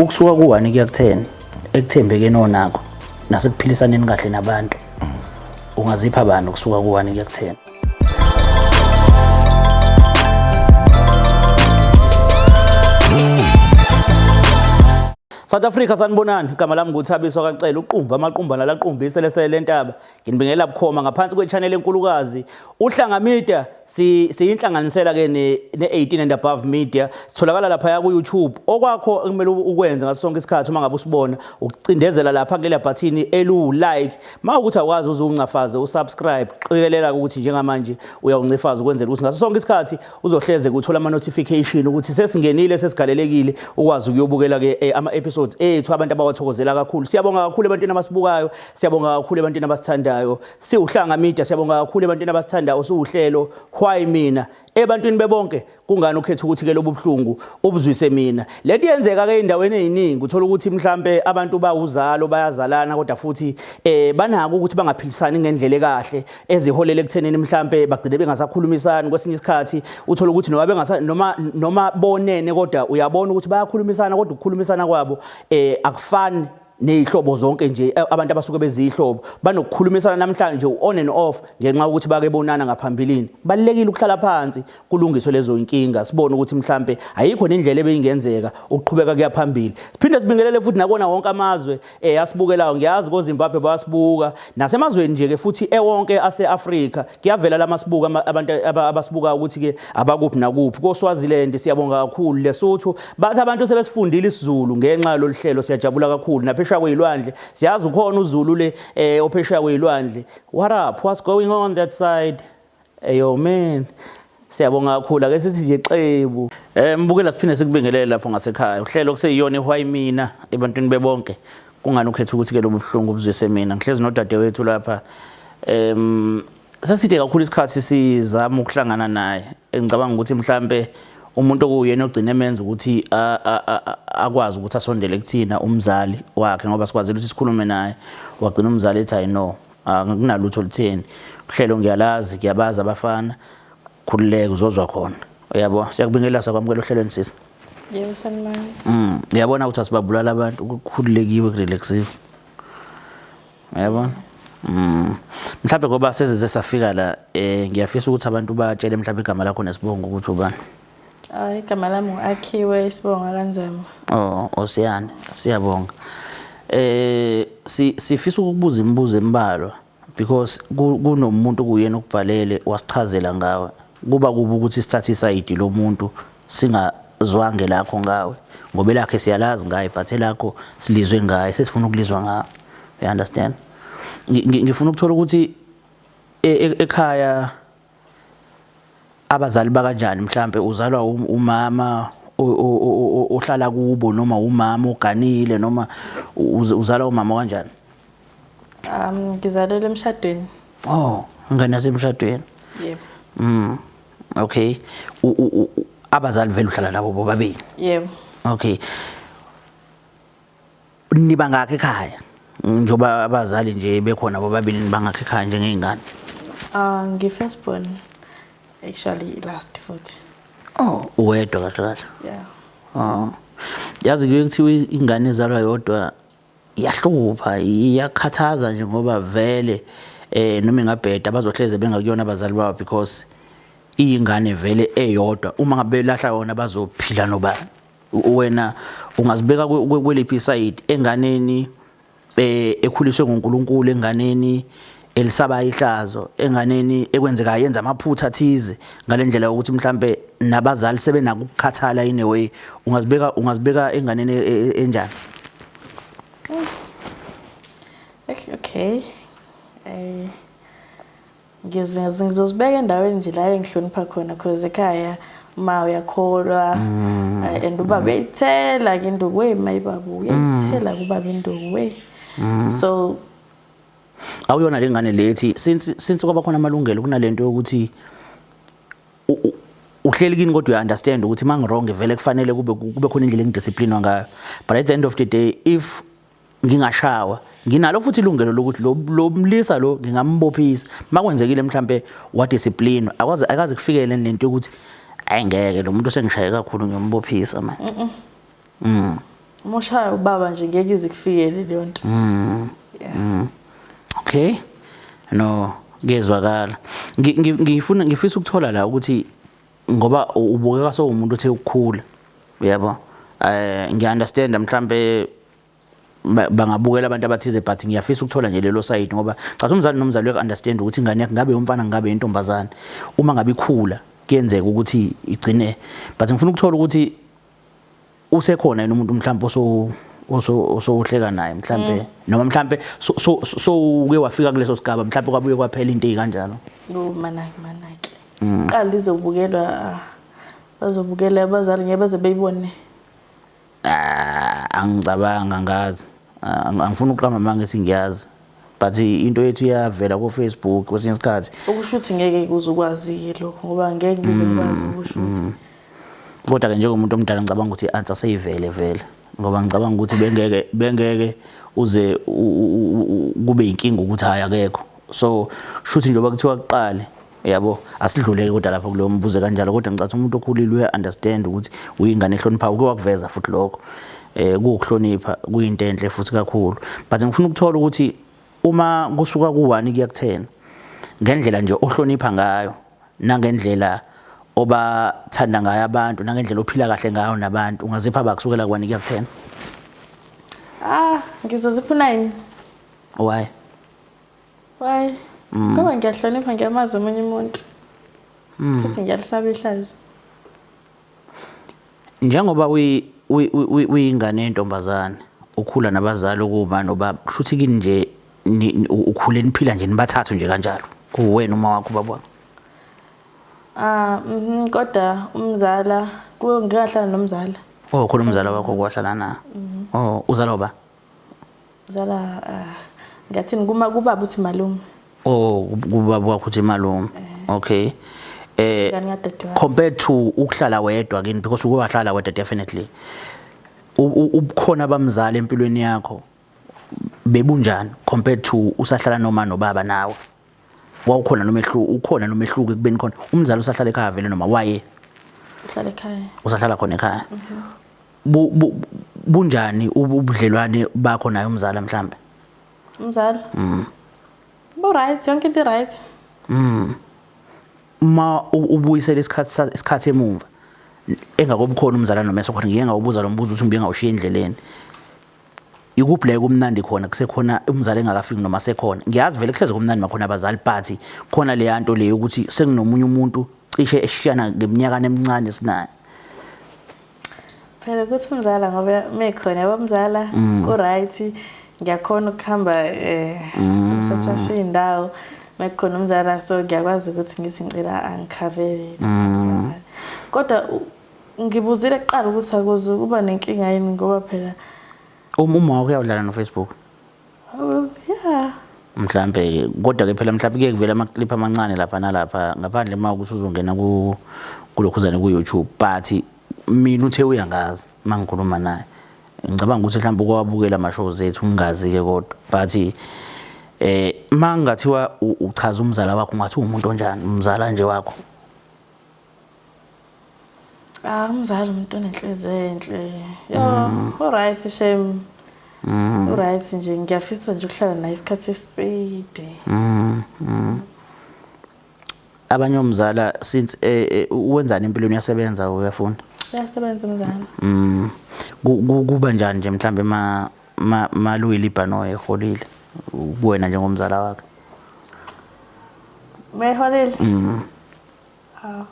Ukusuka ku-1 kuya ku-10 ekuthembekeni onakho nasekuphilisaneni kahle nabantu, ungazipha bani ukusuka ku-1 kuya ku-10? South Africa, sanibonani. Igama lami nguThabiso kaCele, uqumba amaqumba nalaqumba iselesele lentaba. Nginibingelela bukhoma ngaphansi kwe-channel enkulukazi Uhlanga Media. Siyinhlanganisela ke ne-18 and above media. Sitholakala lapha ku YouTube. Okwakho ekumele ukwenze ngaso sonke isikhathi uma ngabe usibona ukucindezela lapha kulela bhathini elu like. Mawukuthi awukwazi uzuncafaze usubscribe, qikelela ukuthi njengamanje uyawuncifaza ukwenzela ukuthi ngaso sonke isikhathi uzohleze kuthola ama notification ukuthi sesingenile, sesigalelekile, ukwazi ukuyobukela ke ama episodes ethu abantu abawathokozela kakhulu. Siyabonga kakhulu ebantwini abasibukayo, siyabonga kakhulu ebantwini abasithandayo. Siwuhlanga Media, siyabonga kakhulu ebantwini abasithandayo. Siwuhlelo Why Mina, ebantwini bebonke kungani ukhetha ukuthi ke lobu buhlungu ubuzwise mina? Lento yenzeka ke endaweni eziningi, uthola ukuthi mhlambe abantu bawuzalo bayazalana, kodwa futhi banako ukuthi bangaphilisani ngendlela ekahle eziholela ekuthenini mhlambe bagcine bengasakhulumisani. Kwesinye isikhathi uthola ukuthi noma bengasa noma bonene, kodwa uyabona ukuthi bayakhulumisana, kodwa ukukhulumisana kwabo akufani nezihlobo zonke nje. Abantu abasuke bezihlobo banokukhulumisana namhlanje on and off ngenxa yokuthi bake bonana ngaphambilini. Balekile ukuhlala phansi kulungiswe lezo inkinga, sibone ukuthi mhlambe ayikho nendlela ebeyingenzeka ukuqhubeka kuya phambili. Siphinde sibingelele futhi nakona wonke amazwe asibukelayo. Ngiyazi ko Zimbabwe bayasibuka, nasemazweni nje ke futhi ewonke ase-Afrika kuyavela lamasibuka abantu abasibuka ukuthi ke abakuphi nakuphi. Ko Swaziland siyabonga kakhulu, Lesotho bathi abantu sebesifundile isiZulu ngenxa yalolu hlelo, siyajabula kakhulu. Naphesheya kwezilwandle siyazi ukhona uZulu le ophesheya kwezilwandle. What up, what's going on that side? Eyo man, siyabonga kakhulu. Ake sithi nje xebu mbukela, siphinde sikubingelele lapho ngasekhaya. Uhlelo kuseyiyona iWhy Mina, ebantwini bebonke kungani ukhetha ukuthi ke lobu buhlungu ubuzwise mina? Ngihlezi nodadewethu lapha. Saside kakhulu isikhathi sizama ukuhlangana naye. Ngicabanga ukuthi mhlambe umuntu okuyena ogcina emenza ukuthi akwazi ukuthi asondele kuthina umzali wakhe, ngoba sikwazile ukuthi sikhulume naye, wagcina umzali ethi I know akunalutho olutheni, uhlelo ngiyalazi, ngiyabazi abafana, khululeka, uzozwa khona, uyabo. Siyakubingelela, sakwamukela ohlelweni, sisi. Yebo, sanibonani. Uyabona ukuthi asibabulala abantu, kukhululekiwe, kurelaxiwe, uyabona. Mhlawumbe ngoba sesize safika la, ngiyafisa ukuthi abantu batshele mhlawumbe igama lakho nesibongo ukuthi ubani. Ah, igama lami ngu-Akhiwe, isibongo kaNzema. Oh, Osiyane, siyabonga. Sifisa ukukubuza imibuzo embalwa because kunomuntu kuyena okubhalele wasichazela ngawe. Kuba kuba ukuthi sithathe isayidi lomuntu singazwange lakho ngawe, ngoba elakhe siyalazi ngaye, but elakho silizwe ngaye, sesifuna ukulizwa ngawe. You understand? Ngifuna ukuthola ukuthi ekhaya abazali bakanjani, mhlambe uzalwa umama ohlala kubo noma umama oganile noma uzalwa umama kanjani? Ngizalelwe emshadweni. Oh, ingane yasemshadweni. Yebo. Okay. Abazali vele uhlala nabo bobabili? Yebo. Okay. Niba ngakho ekhaya? Njoba abazali nje bekhona bobabili, nibangakho ekhaya njengezingane? Ah, ngi first born. Actually last futhi. Oh, uwedwa kahle kahle. Yeah. Oh. Yazi kuye kuthiwa ingane ezalwa yodwa iyahlupha, iyakhathaza nje, ngoba vele noma ingabheda bazohleze bengakuyona abazali babo because iyingane vele eyodwa. Uma ngabe belahla yona bazophila nobani? Wena ungazibeka kweliphi iside enganeni ekhuliswe ngoNkulunkulu, enganeni elisaba ihlazo, enganeni ekwenzeka yenza amaphutha athize ngalendlela yokuthi mhlambe nabazali sebenako ukukhathala in a way? Ungazibeka enganeni enjani? Okay. Ngizozibeka endaweni nje la engihlonipha khona, cause ekhaya ma uyakholwa and ubaba uyayithela ke induku, we mayibaba uyayithela kubaba induku, we so Awuyona le ngane lethi since kwaba khona amalungelo kunalento yokuthi uhleli kini, kodwa uya understand ukuthi mangi wrong vele kufanele kube khona indlela engidisciplinwa ngayo, but at the end of the day if ngingashawa nginalo futhi ilungelo lokuthi lo mlisa lo ngingambophisa makwenzekile mhlambe wadiscipline akwazi akaze kufikele lento yokuthi ayi ngeke, lo muntu sengishaye kakhulu, ngiyombophisa manje. Uma ushaya ubaba nje ngeke ize kufikele leyo nto. Yeah. Okay. No, kuyezwakala. Ngifuna ngifisa ukuthola la ukuthi ngoba ubukeka sewumuntu othe ukukhula. Uyabo? Ngiya-understand mhlambe bangabukela abantu abathize, but ngiyafisa ukuthola nje lelo side ngoba cha, umzali nomzali uyaku-understand ukuthi ingane yakhe, ngabe umfana ngabe intombazane, uma ngabe ikhula kuyenzeka ukuthi igcine, but ngifuna ukuthola ukuthi usekhona yini umuntu mhlawumbe oso osowuhleka naye mhlambe, noma mhlambe so uke wafika kuleso sigaba, mhlambe kwabuye kwaphela into ezikanjalo? No, manaki manaki. Qala izobukelwa, bazobukela abazali, ngeke baze beyibone. Ah, angicabanga ngazi. Ah, angifuni ukuqamba manje ngithi ngiyazi, but into yethu iyavela ku Facebook kwesinye isikhathi. Okusho ukuthi ngeke kuze ukwazi-ke lokho ngoba ngeke ngize ngikwazi ukusho ukuthi. Kodwa ke njengomuntu omdala ngicabanga ukuthi i-answer seyivele vele, ngoba ngicabanga ukuthi bengeke uze kube inkinga ukuthi hayi, akekho. So shuthi njengoba kuthiwa kuqale, yabo, asidluleke kodwa lapho kulowo mbuzo kanjalo. Kodwa ngicatha umuntu okhulile uya understand ukuthi uyingane ehloniphayo, uke wakuveza futhi lokho, kuwukuhlonipha, kuyinto enhle futhi kakhulu. But ngifuna ukuthola ukuthi uma kusuka ku-1 kuya ku-10, ngendlela nje ohlonipha ngayo, nangendlela obathanda ngayo abantu, nangendlela ophila kahle ngayo nabantu, ungazipha ba kusukela ku-1 kuya ku-10? Ah, ngizozipha u-9. Why? Why? Ngoba ngiyahlonipha, ngiyamazi omunye umuntu. Futhi ngiyalisaba ihlazo. Njengoba uyingane yentombazane, ukhula nabazali okuma nobaba, kusho kini nje ukhule niphila nje nibathathu nje kanjalo, kuwena, uma wakho, ubaba wakho? Ah, kodwa umzala kuyo ngingahlala nomzala. Oh, khona umzala wakho kwahlala na? Oh, uzala uba? Uzala, ah, ngathini, kuma kubaba uthi malume. Oh, kubaba wakho uthi malume. Okay. Ingane kadadewabo. Compared to ukuhlala wedwa kini, because uke wahlala wedwa definitely. Ubukhona bamzali empilweni yakho bebunjani compared to usahlala noma nobaba nawe? Wawukhona nomehluko, ukhona nomehluko ekubeni khona umzali usahlala ekhaya vele noma waye? Uhlala ekhaya. Usahlala khona ekhaya. Bunjani ubudlelwane bakho naye umzala mhlambe? Umzala? Bu right, yonke into right. Ma ubuyisela isikhathi emumva engakobukhona umzala noma esekhona, ngike ngawubuza lo mbuzo ukuthi ngibuye ngawushiya endleleni. Ikuphi la kumnandi khona kusekhona umzali engakafiki noma sekhona? Ngiyazi vele kuhleze kumnandi makhona abazali, but khona le yanto le yokuthi sekunomunye umuntu cishe eshiyana ngeminyaka emincane sinayo. Phela ukuthi umzala ngoba mekhona, yabo, umzala ku right, ngiyakhona ukuhamba simsatha indawo mekukhona umzala, so ngiyakwazi ukuthi ngithi ngicela angikhavele. Kodwa ngibuzile kuqala ukuthi akuze kuba nenkinga yini ngoba phela Uma wakho uyawudlala no Facebook? Oh, yeah. Mhlambe, kodwa ke phela mhlambe kuye kuvela ama-clip amancane lapha nalapha ngaphandle uma ukuthi uzongena ku kulokhuzane ku YouTube, but mina uthe uyangazi uma ngikhuluma naye. Ngicabanga ukuthi mhlawumbe ukwabukela ama-shows ethu, ngingazi-ke kodwa, but uma ngathiwa uchaza umzala wakho, ungathi uwumuntu onjani umzala nje wakho? Ah, umzali umuntu onenhliziyo enhle. Yo, alright shame. Alright nje, ngiyafisa nje ukuhlala naye isikhathi eside. Abanye omzala since wenzani empilweni, uyasebenza, uyafunda? Uyasebenza umzala. Kuba njani nje mhlambe ma maluyile ibhanoyi eholile kuwena njengomzala wakhe? Meholile? Hawu.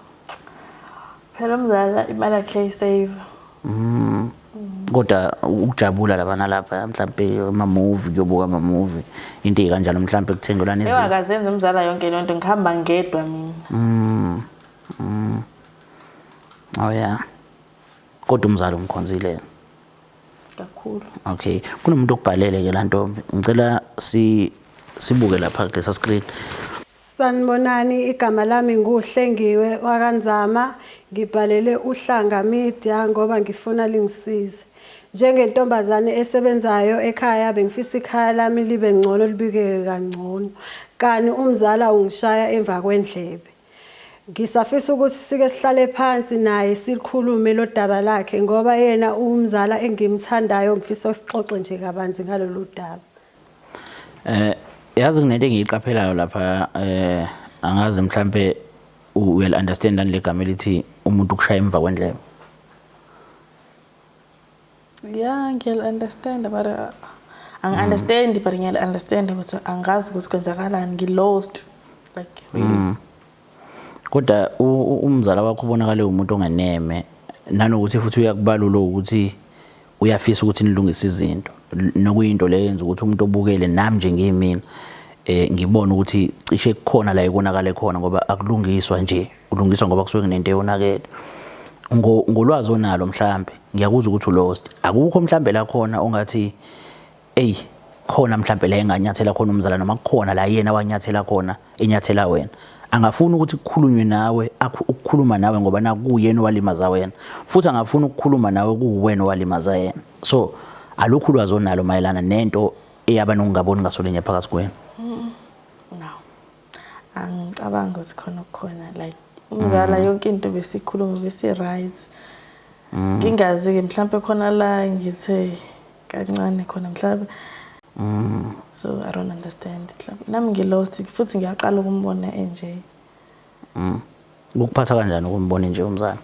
Phela umzala imali yakhe ayisave. Kodwa ukujabula lapha nalapha mhlambe ama-movie, kuyobuka ama-movie, into ey'kanjalo, mhlambe kuthengelwana izinto. Ewakazenza umzala yonke leyo nto, ngihamba ngedwa mina. Oh yeah. Kodwa umzali umkhonzile? Kakhulu. Okay, kunomuntu okubhalele ke la ntombi. Ngicela si sibuke lapha kulesa screen. Sanibonani, igama lami nguHlengiwe wakaNzama, ngibhalele Uhlanga Media ngoba ngifuna lingisize. Njengentombazane esebenzayo ekhaya, bengifisa ikhaya lami libe ngcono, libukeke kangcono. Kani umzala ungishaya emva kwendlebe. Ngisafisa ukuthi sike sihlale phansi naye sikhulume lo daba lakhe ngoba yena uwumzala engimthandayo ngifisa sixoxe nje kabanzi ngalolu daba. Yazi kunento engiyiqaphelayo lapha, angazi mhlambe uyal understand le gama elithi umuntu ukushaya emva kwendlebe. Yeah, ngiyal understand but angi-understand but ngiyal understand ukuthi angazi ukuthi kwenzakalani, ngi-lost like really. Kodwa umzala wakho ubonakale umuntu ongeneme, nanokuthi futhi uyakubalula ukuthi uyafisa ukuthi nilungise izinto, nokuyinto leyo yenza ukuthi umuntu obukele nami nje ngiyimina ngibone ukuthi cishe kukhona la ekonakale khona, ngoba akulungiswa nje, kulungiswa ngoba kusuke kunento eyonakele. Ngolwazi onalo mhlambe ngiyakuzwa ukuthi ulost, akukho mhlambe la khona ongathi ey khona mhlambe la enganyathela khona umzala, noma kukhona la yena wanyathela khona enyathela wena, angafuni ukuthi kukhulunywe nawe, ukukhuluma nawe ngoba nakuyena owalimaza wena, futhi angafuni ukukhuluma nawe kuwena owalimaza yena. So alukho ulwazi onalo mayelana nento eyaba nokungaboni ngasolinye phakathi kwenu? No, angicabangi ukuthi khona okukhona like umzala yonke into besikhuluma besi right. Ngingazi-ke mhlampe khona la ngithe kancane khona mhlampe. So I don't understand. Nami ngi-lost futhi ngiyaqala ukumbona enje. Kukuphatha kanjani ukumbona nje umzala?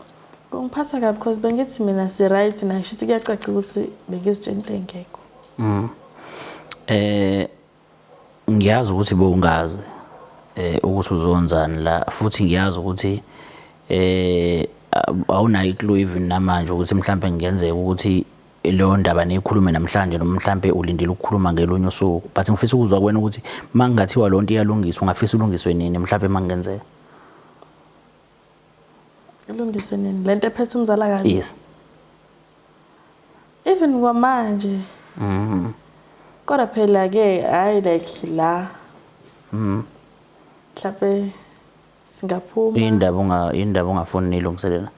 Kungiphatha kabi because bengithi mina si-right naye, shuthi kuyacaca ukuthi bengizitshela into engekho. Ngiyazi ukuthi bowungazi ukuthi uzonzani la, futhi ngiyazi ukuthi awunayo i-clue even namanje ukuthi mhlambe kungenzeka ukuthi leyo ndaba niyikhulume namhlanje noma mhlambe ulindele ukukhuluma ngelunye usuku, but ngifisa ukuzwa kuwena ukuthi mangingathiwa lonto iyalungiswa ungafisa ulungiswe nini mhlambe mangenzeka? Ilungiswe nini lento ephethe umzala kabi? Yes. Even kwamanje. Kodwa phela ke hayi like la. Mhlambe singaphuma. Indaba ungafuni nilungiselela.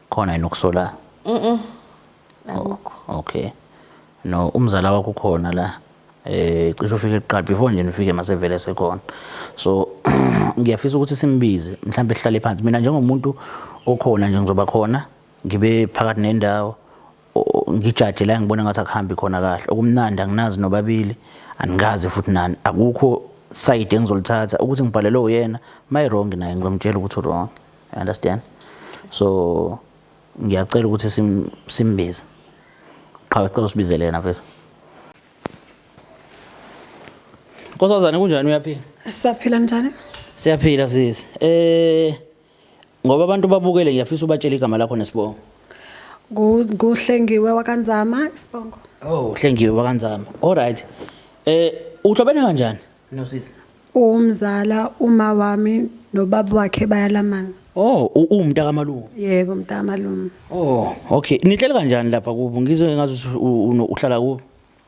Khona yini ukusola? Akukho. Okay. No, umzala wakho ukhona la. Cishe ufike kuqala before nje nifike masevele sekhona. So ngiyafisa ukuthi simbize mhlambe sihlale phansi. Mina njengomuntu okhona nje ngizoba khona, ngibe phakathi nendawo, ngijaje la ngibona ngathi akuhambi khona kahle. Okumnandi anginazi nobabili, angazi futhi nani. Akukho side engizolithatha ukuthi ngibhalelwe uyena, my wrong naye ngizomtshela ukuthi wrong. You understand? So ngiyacela ukuthi simbize. Qha sicela usibizele yena mfethu. Nkosazana kunjani, uyaphila? Siyaphila, njani? Siyaphila sisi. Ngoba abantu babukele ngiyafisa ubatshele igama lakho nesibongo. Nguhlengiwe wakaNzama isibongo. Oh, Hlengiwe wakaNzama. All right. Uhlobene kanjani nosisi? Umzala uma wami nobaba wakhe bayalamana. Oh, uwumntaka kamalume. Yebo, umntaka kamalume. Oh, okay. Nihleli kanjani lapha kubo? Ngizwe ngathi uhlala kubo.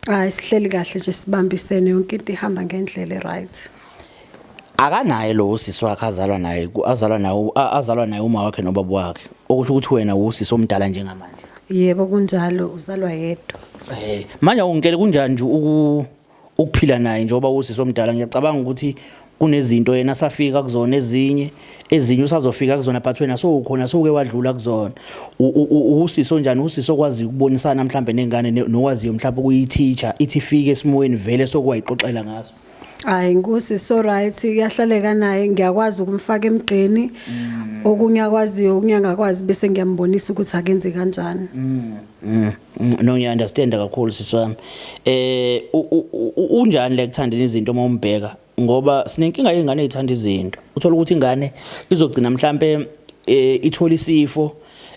Hayi, sihleli kahle nje, sibambisene, yonke into ihamba ngendlela e-right. Akanaye lo usisi wakhe azalwa naye, azalwa naye, azalwa naye uma wakhe nobaba wakhe. Okusho ukuthi wena usisi omdala njengamanje. Yebo, kunjalo, uzalwa yedwa. Manje awungitshele kunjani nje ukuphila naye njengoba usisi omdala? Ngiyacabanga ukuthi kunezinto yena asafika kuzona, ezinye usazofika kuzona, but wena sowukhona, sowuke wadlula kuzona. Usisi onjani? Usisi okwaziyo ukubonisana mhlambe nengane, nokwaziyo mhlambe ukuyi-teacher, ithi ifike esimweni vele sokwayixoxela ngaso. Hayi, ngusisi so right, kuyahlaleka naye, ngiyakwazi ukumfaka emgqeni. Okunye akwaziyo, okunye angakwazi, bese ngiyambonisa ukuthi akenze kanjani. No, ngiya-understand kakhulu sisi wami. Unjani le kuthandeni izinto uma umbheka? Ngoba sinenkinga yezingane ezithanda izinto. Uthola ukuthi ingane izogcina mhlambe ithola isifo,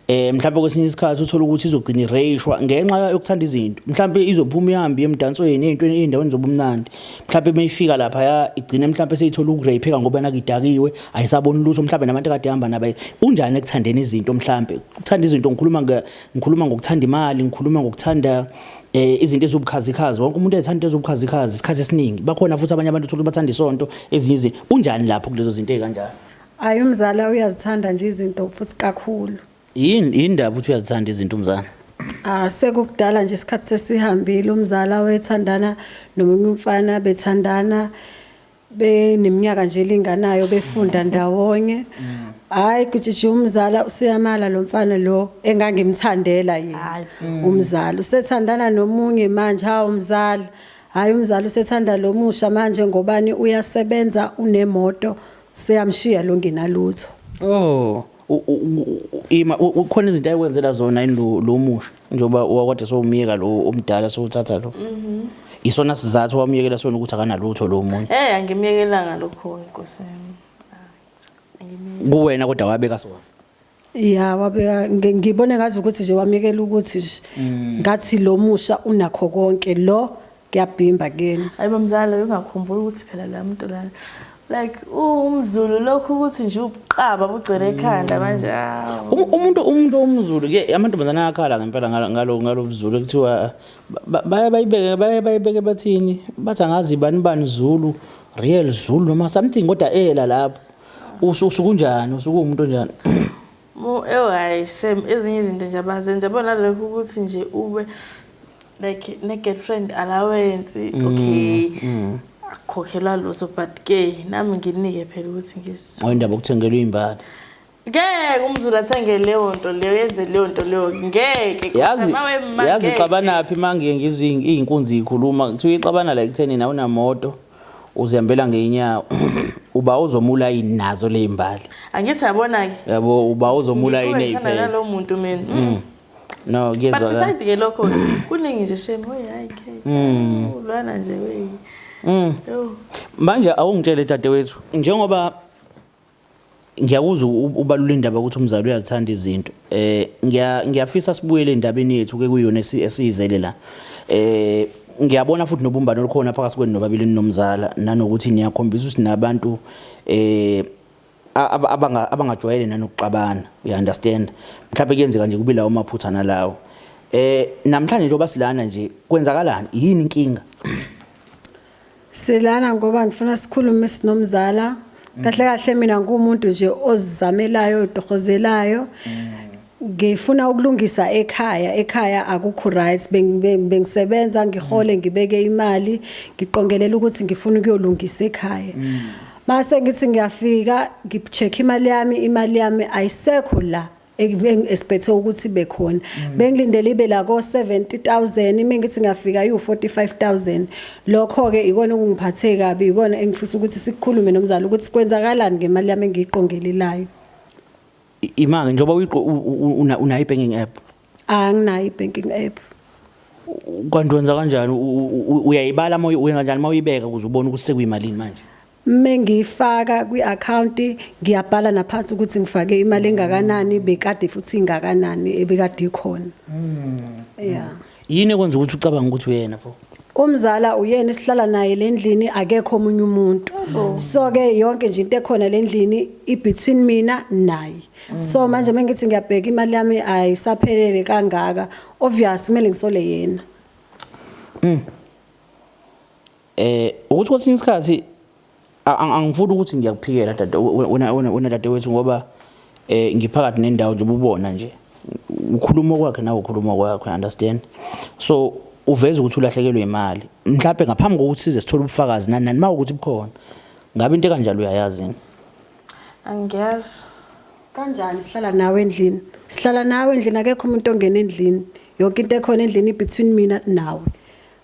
mhlambe kwesinye isikhathi uthola ukuthi izogcina ireyishwa ngenxa yokuthanda izinto. Mhlambe izophuma ihambe emdansweni, ey'ntweni, ey'ndaweni zobumnandi. Mhlambe mayifika lapha igcine mhlambe seyithola ukureypheka ngoba nakidakiwe, ayisaboni lutho, mhlambe nabantu ekade ihamba nabo. Unjani ekuthandeni izinto mhlambe? Ukuthanda izinto ngikhuluma ngokuthanda imali, ngikhuluma ngokuthanda izinto eziwubukhazikhazi. Wonke umuntu ethanda into eziwubukhazikhazi isikhathi esiningi. Bakhona futhi abanye abantu uthola ukuthi bathanda isonto, ezinye izinto. Unjani lapho kulezo zinto ey'kanjalo? Hayi, umzala uyazithanda nje izinto futhi kakhulu. Yini indaba ukuthi uyazithanda izinto umzala? Sekukudala nje isikhathi sesihambile, umzala wethandana nomunye umfana, bethandana. Beneminyaka nje elinganayo befunda ndawonye. Hayi gijiji umzala usiyamala lo mfana lo engangimthandela yena. Hayi. Umzala usethandana nomunye manje, hawu umzala. Hayi umzala usethanda lo musha manje ngobani uyasebenza unemoto seyamshiya lo ngenalutho. Oh, ima ukhona izinto ayikwenzela zona yini lo musha njengoba wakade sowumyeka lo omdala sowuthatha lo. Isona sizathu wamyekela sona ukuthi akanalutho lo munye. Angimyekelanga lokho inkosi yami. Angimyekela. Kuwena kodwa wabeka sona. Ya wabeka ngibone ngazi ukuthi nje wamyekela ukuthi nje ngathi lo musha unakho konke lo kuyabhimba kuyena. Hayi bomzala ungakhumbula ukuthi phela la muntu la like umZulu lokhu ukuthi nje ubuqaba bugcwele ekhanda manje awu. Umuntu omZulu ke amantombazane ayakhala ngempela ngalo buZulu kuthiwa baye bayibeke baye bayibeke bathini bathi angazi bani bani Zulu real Zulu noma something kodwa ela lapho usukunjani usuke umuntu onjani. Ewu hayi same ezinye izinto nje abazenza yabona lokhu ukuthi nje ube like ne-girlfriend allowance okay akukhokhelwa lutho but ke nami nginike phela ukuthi ngizwe Indaba okuthengelwa izimbali. Ngeke umZulu athenge leyo nto leyo yenze leyo nto leyo ngeke Yazi Mawe ma, yazi ngeke. xabanaphi mangiye ngizwe iy'nkunzi ikhuluma kuthiwa ixabana la ekutheni nawe unamoto uzihambela ngeenyawo uba uzomula yini nazo lezimbali. Angithi yabona-ke Yabo uba uzomula yini Ngiqhubeka ngithanda ey'phethe. nalowo muntu mina. No But kuyezwakala. beside ke lokho kuningi nje shame oy hayi ke ulwana nje wey. Yo. Manje awungitshele dadewethu njengoba ngiyakuzwa ubalula indaba ukuthi umzali uyazithanda izinto. Ngiyafisa sibuyele endabeni yethu ke kuyona esiyizele la. Ngiyabona futhi nobumbano olukhona phakathi kwenu nobabili nomzala nanokuthi niyakhombisa ukuthi nabantu abangajwayele nanokuxabana, you understand. Mhlawumbe kuyenzeka nje kube lawo maphutha nalawo. Namhlanje njengoba silana nje kwenzakalani? Yini inkinga? Silana ngoba ngifuna sikhulume sinomzala. Kahle kahle mina ngumuntu nje ozizamelayo odohozelayo. Ngifuna ukulungisa ekhaya, ekhaya akukho right bengisebenza ngihole ngibeke imali ngiqongelela ukuthi ngifuna ukuyolungisa ekhaya. Mase ngithi ngiyafika ngicheck imali yami, imali yami ayisekho la esiphethe ukuthi bekhona. Bengilindele ibe la ko 70,000 ime ngithi ngiyafika iyu 45,000. Lokho ke ikona okungiphathe kabi, ikona engifisa ukuthi sikhulume nomzali ukuthi kwenzakalani ngemali yami engiyiqongelelayo. Imali njengoba unayo i-banking app? Anginayo i-banking app. Kanti wenza kanjani? Uyayibala uma uyenza kanjani uma uyibeka ukuze ubone ukuthi sekuyimalini manje? Mengifaka kwi-account ngiyabhala naphansi ukuthi ngifake imali engakanani bekade futhi ingakanani ebekade ikhona. Yeah. Yini ekwenza ukuthi ucabange ukuthi uyena pho? Umzala uyena esihlala naye lendlini akekho omunye umuntu. So ke yonke nje into ekhona lendlini i between mina naye. So manje mengithi ngiyabheka imali yami ayisaphelele kangaka, obvious kumele ngisole yena. Ukuthi kwesinye isikhathi angifuni ukuthi ngiyakuphikela dade wena dadewethu ngoba ngiphakathi nendawo nje ubona nje ukhuluma kwakhe nawe ukhuluma kwakhe, understand. So uveza ukuthi ulahlekelwe imali mhlawumbe ngaphambi kokuthi size sithole ubufakazi nani nani mawukuthi bukhona ngabe into ekanjalo uyayazi yini? Angiyazi. Kanjani sihlala nawe endlini? Sihlala nawe endlini akekho umuntu ongena endlini. Yonke into ekhona endlini between mina nawe.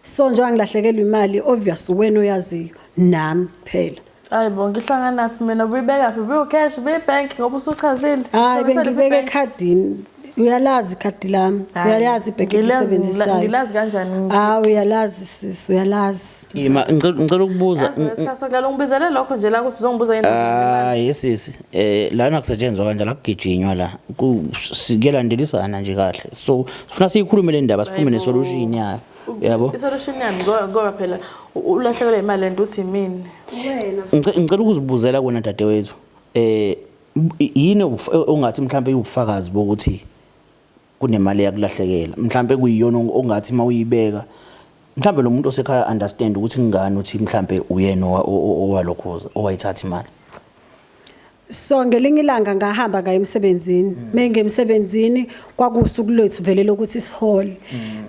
So njengoba ngilahlekelwe imali obvious wena oyaziyo nami phela. Hayi bo ngihlanganaphi mina ubuyibeka phi? Buyu cash, buyi bank ngoba usuchazile. Hayi Usebenzisa bengibeke bank. ekhadini. Uyalazi ikhadi lami. Hayi, Uyalazi ibhenki elisebenzisayo. Ngilazi kanjani? Hayi uyalazi sisi, uyalazi. Ima ngicela ukubuza. Yazi ngesikhathi sokulala ungibizele lokho nje la ukuthi uzongibuza yini. Hayi sisi, lana kusetshenzwa kanjalo akugijinywa la. Sikelandelisana nje kahle. So sifuna siyikhulume le ndaba siphume ne solution yayo. Yabo? Isolution yami ngoba phela ulahlekelwe imali lento uthi mina. Wena Ngicela ukuzibuzela kuwena dadewethu. Yini ongathi mhlambe iwubufakazi bokuthi kunemali yakulahlekela? Mhlambe kuyiyona ongathi mawuyibeka mhlambe lo muntu osekhaya understand ukuthi ngani uthi mhlambe uyena owalokhoza owayithatha imali. So ngelinye ilanga ngahamba ngaya emsebenzini. Mengiye emsebenzini kwakusuku lwethu vele lokuthi sihole.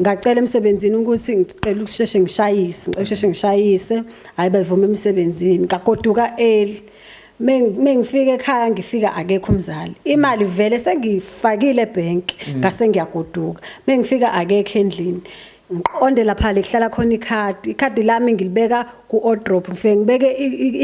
Ngacela emsebenzini ukuthi ngicela ukusheshe ngishayise, ngicela ukusheshe ngishayise, hayi bavuma emsebenzini. Ngagoduka early. Mengifika ekhaya ngifika akekho umzali. Imali vele sengiyifakile ebank ngase ngiyagoduka. Mengifika akekho endlini. Ngiqonde lapha lihlala khona ikhadi. Ikhadi lami ngilibeka ku wardrobe ngifike ngibeke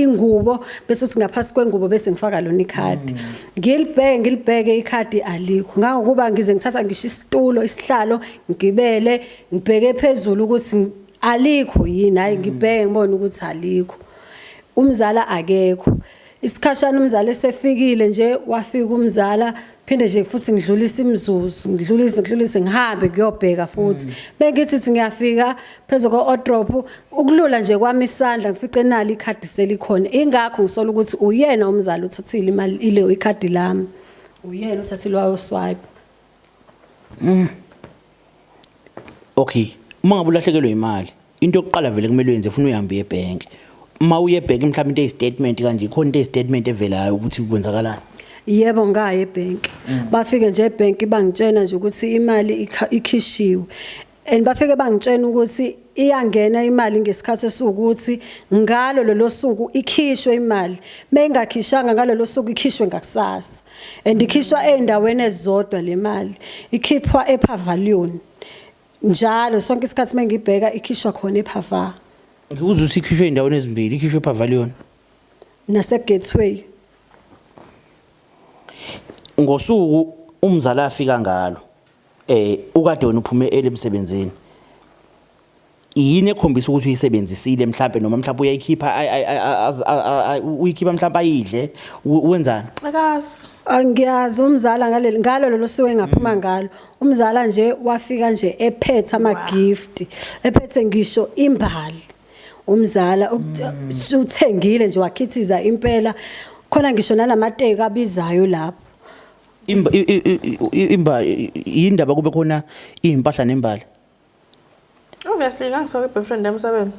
ingubo bese uthi ngaphasi kwengubo bese ngifaka lona ikhadi. Ngilibheke ngilibheke ikhadi alikho. Ngangokuba ngize ngithatha ngisho isitulo isihlalo ngigibele ngibheke phezulu ukuthi alikho yini hayi ngibheke ngibone ukuthi alikho. Umzala akekho. Isikhashana umzala esefikile nje wafika umzala phinde nje futhi ngidlulise imizuzu ngidlulise ngidlulise ngihambe ngiyobheka futhi bengithi thi ngiyafika phezu ko-wardrobe ukulula nje kwami isandla ngifice nalo ikhadi selikhona ingakho ngisola ukuthi uyena umzali uthathile imali ile ikhadi lami uyena uthathile wayo-swipe. Okay, uma ngabe ulahlekelwe imali, into yokuqala vele kumele uyenze ufuna uhambe uye ebhenki. Uma uye ebhenki mhlawumbe into eyi-statement kanje, ikhona into eyi-statement evelayo ukuthi kwenzakalani. Yebo ngaya ebhenki. Bafike nje ebhenki bangitshena nje ukuthi imali ikhishiwe. And bafike bangitshena ukuthi iyangena imali ngesikhathi esiwukuthi ngalo lolo suku ikhishwe imali. Mayingakhishanga ngalolo suku ikhishwe ngakusasa. And ikhishwa ey'ndaweni ezizodwa le mali. Ikhiphwa ePavilion. Njalo sonke isikhathi mengibheka ikhishwa khona ePava. Ngikuzwa ukuthi ikhishwe ey'ndaweni ezimbili, ikhishwe ePavilion. Nase Gateway. Ngosuku umzala afika ngalo, ukade wena uphume ele emsebenzini. Yini ekhombisa ukuthi uyisebenzisile mhlambe noma mhlambe uyayikhipha uyikhipha mhlambe ayidle wenzani? Akazi. Angiyazi umzala ngaleli ngalo lolo suku engaphuma ngalo. Umzala nje wafika nje ephethe ama gift, ephethe ngisho imbali. Umzala uthengile nje wakhithiza impela khona ngisho nalamateki abizayo lapho. Imba indaba kube khona impahla nembali. Obviously ngangisoke i-boyfriend yami sabela.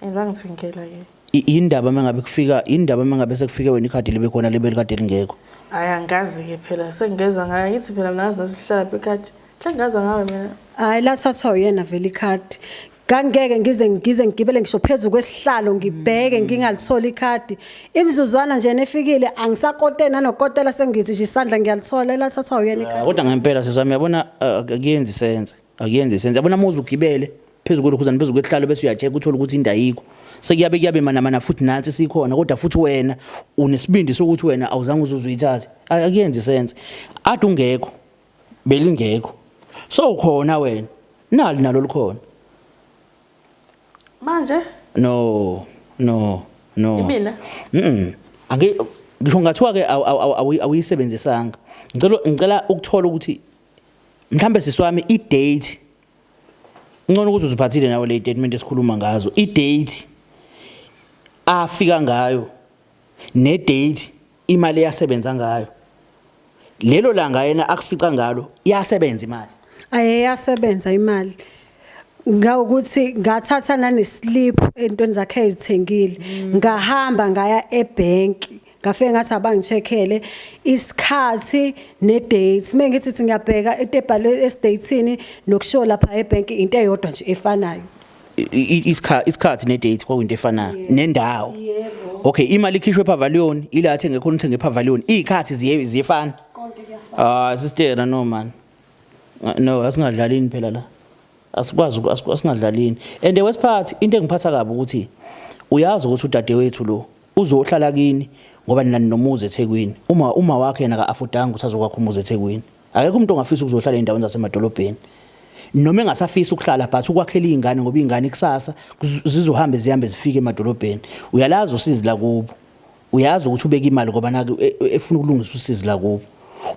And bangithengela ke. Indaba mengabe kufika indaba mengabe sekufike wena ikhadi libe khona libe likade lingekho. Hayi angazi ke phela sengezwa ngayo ngithi phela mina ngazi nosihlala lapha ikhadi. Mhlawumbe ngazwa ngawe mina. Hayi lathathwa uyena vele ikhadi. Ngangeke ngize ngigibele ngisho phezulu kwesihlalo ngibheke ngingalithola ikhadi. Imizuzwana nje nefikile angisakotela nanokotela sengithi nje isandla ngiyalithola lathathwa uyena ikhadi. Kodwa ngempela sisami yabona akuyenzi sense. Akuyenzi sense. Yabona uma uzugibele phezulu kwelokhuzana phezulu kwesihlalo bese uya-check uthola ukuthi indawo ayikho. Sekuyabe kuyabe mana mana futhi nansi sikhona kodwa futhi wena unesibindi sokuthi wena awuzange uzuze uyithathe. Akuyenzi sense. Ade ungekho belingekho. So ukhona wena. Nali nalo likhona. Manje? No, no, no. Imina? Angi ngisho ngathiwa ke awuyisebenzisanga. Ngicela ukuthola ukuthi mhlambe siswami i-date. Ngcono ukuthi uziphathile nawe le statement esikhuluma ngazo. I-date afika ngayo ne date imali eyasebenza ngayo. Lelo langa yena akufica ngalo iyasebenza imali. Ayeyasebenza imali. Ngawukuthi ngathatha nane slip entweni zakhe ezithengile. Ngahamba ngaya ebank. Ngafike ngathi abangicheckele isikhathi ne date. Mengithi ngiyabheka into ebhalwe esidatini nokusho lapha ebank into eyodwa nje efanayo. Isikhathi ne date kwakuyinto efanayo nendawo. Okay, imali ikhishwe ePavilion ila athenge khona uthenge ePavilion. Izikhathi ziyefana. Konke kuyafana. Ah sister no man. No asingadlalini phela la. Asikwazi asingadlalini. And wesiphathi into engiphatha kabi ukuthi uyazi ukuthi udadewethu lo uzohlala kini ngoba nina nomuzi eThekwini. Uma wakhe yena ka-affordanga ukuthi azokwakha umuzi eThekwini. Akekho umuntu ongafisa ukuzohlala endaweni zasemadolobheni. Noma engasafisi ukuhlala but ukwakhela izingane ngoba izingane kusasa zizohambe zihambe zifike emadolobheni. Uyalazi usizi la kubo. Uyazi ukuthi ubeka imali ngoba naku efuna ukulungisa usizi la kubo.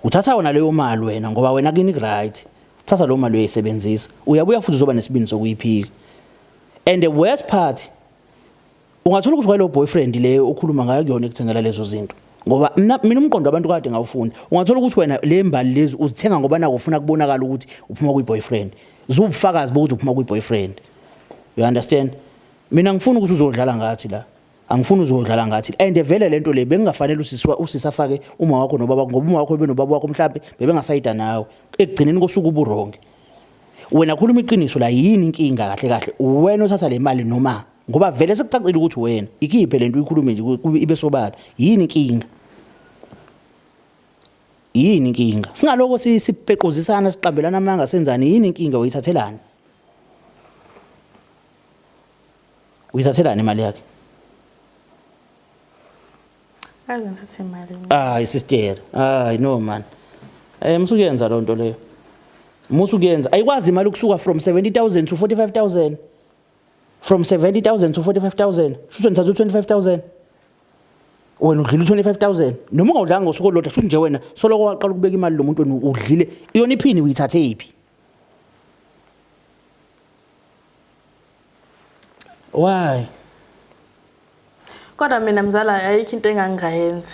Uthatha wona leyo mali wena ngoba wena kini right. Uthatha leyo mali uyayisebenzisa. Uyabuya futhi uzoba nesibindi sokuyiphika. And the worst part ungathola ukuthi kwalo boyfriend leyo okhuluma ngayo kuyona ekuthengela lezo zinto. Ngoba mina umqondo wabantu kade ngawufunda. Ungathola ukuthi wena le mbali lezi uzithenga ngoba naku ufuna kubonakala ukuthi uphuma kwi boyfriend. Zubufakazi bokuthi uphuma kwi boyfriend. You understand? Mina ngifuna ukuthi uzodlala ngathi la. Angifuni uzodlala ngathi and vele lento le bengingafanele usisi usisi afake uma wakho nobaba ngoba uma wakho benobaba wakho mhlambe bebengasayida nawe ekugcineni kosuku uburonge. Wena khuluma iqiniso la yini inkinga kahle kahle wena othatha le mali noma ngoba vele sekucacile ukuthi wena ikiphe lento uyikhulume nje kube ibe sobala yini inkinga yini inkinga singaloko sipequzisana siqambelana amanga senzani yini inkinga uyithathelani uyithathelani imali yakhe Aze ngithathe imali. Hayi sister, hayi no man. Eh musukuyenza lonto leyo. Musukuyenza. Ayikwazi imali ukusuka from 70000 to 45000. From 70000 to 45000. Shuthi nithatha u25000. Wena udlile u25000. Noma ungawudlanga ngosuku olodwa shuthi nje wena soloko waqala ukubeka imali lo muntu wena udlile. Iyona iphini uyithathe iphi? Why? Kodwa mina mzala ayikho into engangingayenza.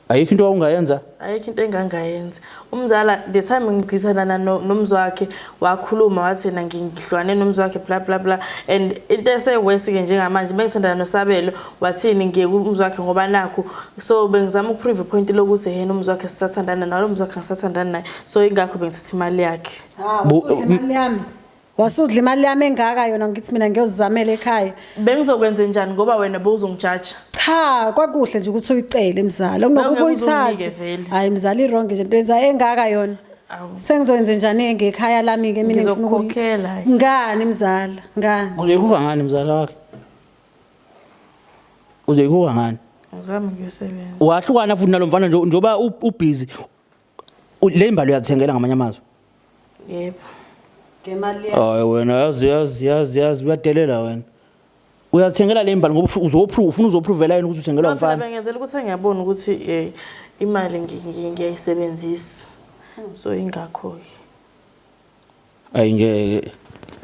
Ayikho into owawungayenza? Ayikho into engangingayenza. Umzala the time ngigqithanana nomzi wakhe wakhuluma wathi yena ngihlukane nomzi wakhe bla bla bla and into esewesi ke njengamanje bengithandana noSabelo wathini ngiye kumzi wakhe ngoba nakhu so bengizama ukuprove point lokuthi yena umzi wakhe sisathandana naye lo mzi wakhe ngisathandana naye so ingakho bengithatha imali yakhe. Ah, imali yami. Wasudla imali yami engaka yona ngithi mina ngiyozizamela ekhaya. Bengizokwenza njani ngoba wena bowuzongijaja? Cha, kwakuhle nje ukuthi uyicele mzala. Kunokuba uyithathe. Hayi mzala i-wrong nje into yenza engaka yona. Sengizoyenza njani ngekhaya lami ke mina ngifuna ukukhokhela. Ngani mzala? Ngani? Uzoyikhokha ngani mzala wakhe? Uzoyikhokha ngani? Ngizwami ngiyosebenza. Wahlukana futhi nalomfana nje njoba ubhizi Le imbali uyazithengela ngamanye amazwi. Yebo. Ngemali Hayi wena yazi yazi yazi yazi uyadelela wena. Uyazithengela le imbali ngoba uzoprove ufuna uzoprovela yena ukuthi uthengela No, phela umfana. bengenzela ukuthi ngiyabona ukuthi imali ngiyayisebenzisa. So ingakho-ke. Ayi ngeke.